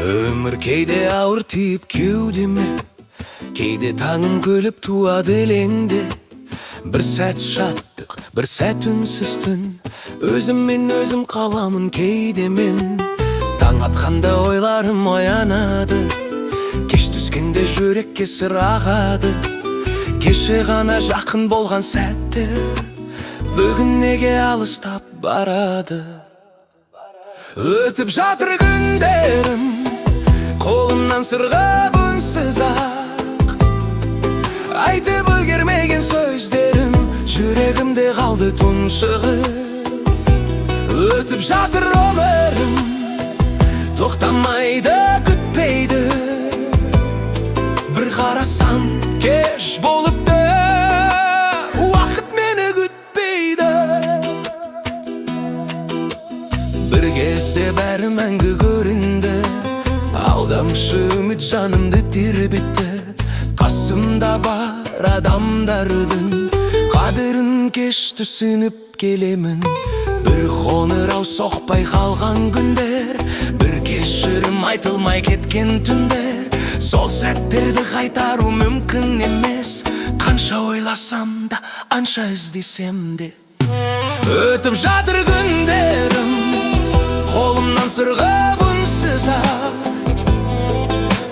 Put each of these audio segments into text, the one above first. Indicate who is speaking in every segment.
Speaker 1: Өмір кейде ауыр тиіп кеудеме, кейде таңым күліп туады елеңде. Бір сәт шаттық, бір сәт үнсіз түн, өзіммен өзім қаламын кейде мен. Таң атқанда ойларым оянады, кеш түскенде жүрекке сыр ағады. Кеше ғана жақын болған сәттер бүгін неге алыстап барады? Өтіп жатыр күндерім, қолымнан сырғып үнсіз ақ. Айтып үлгермеген сөздерім жүрегімде қалды тұншығып. Өтіп жатыр өмірім, тоқтамайды, күтпейді. Бір қарасам, кеш болыпты, уақыт мені күтпейді. Бір кезде бәрі мәңгі көрінді, алдамшы үміт жанымды тербетті. Қасымда бар адамдардың қадірін кеш түсініп келемін. Бір қоңырау соқпай қалған күндер, бір кешірім айтылмай кеткен түндер, сол сәттерді қайтару мүмкін емес. Қанша ойласам да, анша іздесем де. Өтіп жатыр күндерім, қолымнан сырғып үнсіз ақ.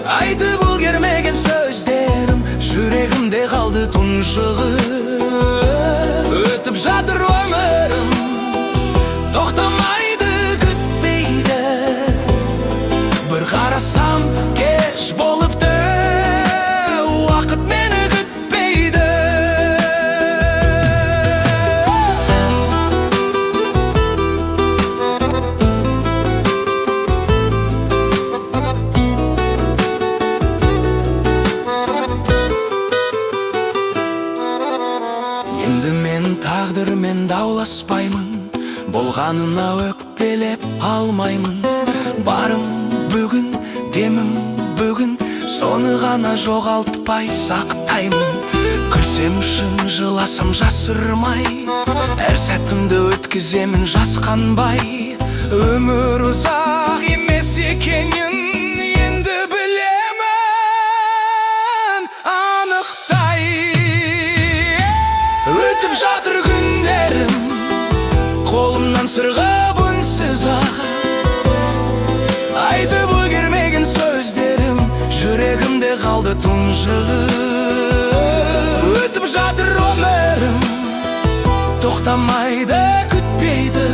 Speaker 1: Айтып үлгермеген сөздерім жүрегімде қалды тұншығып. Өтіп жатыр өмірім, тоқтамайды, күтпейді. Бір қарасам, кеш болыпты, уақыт мені күтпейді. Енді мен тағдырмен дауласпаймын, болғанына өкпелеп алмаймын. Барым бүгін, демім бүгін, соны ғана жоғалтпай сақтаймын. Күлсем шын, жыласам жасырмай, әр сәтімді өткіземін жасқанбай. Өмір ұзақ емес екенін енді білемін анықтай. Өтіп жатыр күндерім, қолымнан сырғып үнсіз ақ. Айтып үлгермеген сөздерім жүрегімде қалды тұншығып. Өтіп жатыр өмірім, тоқтамайды, күтпейді.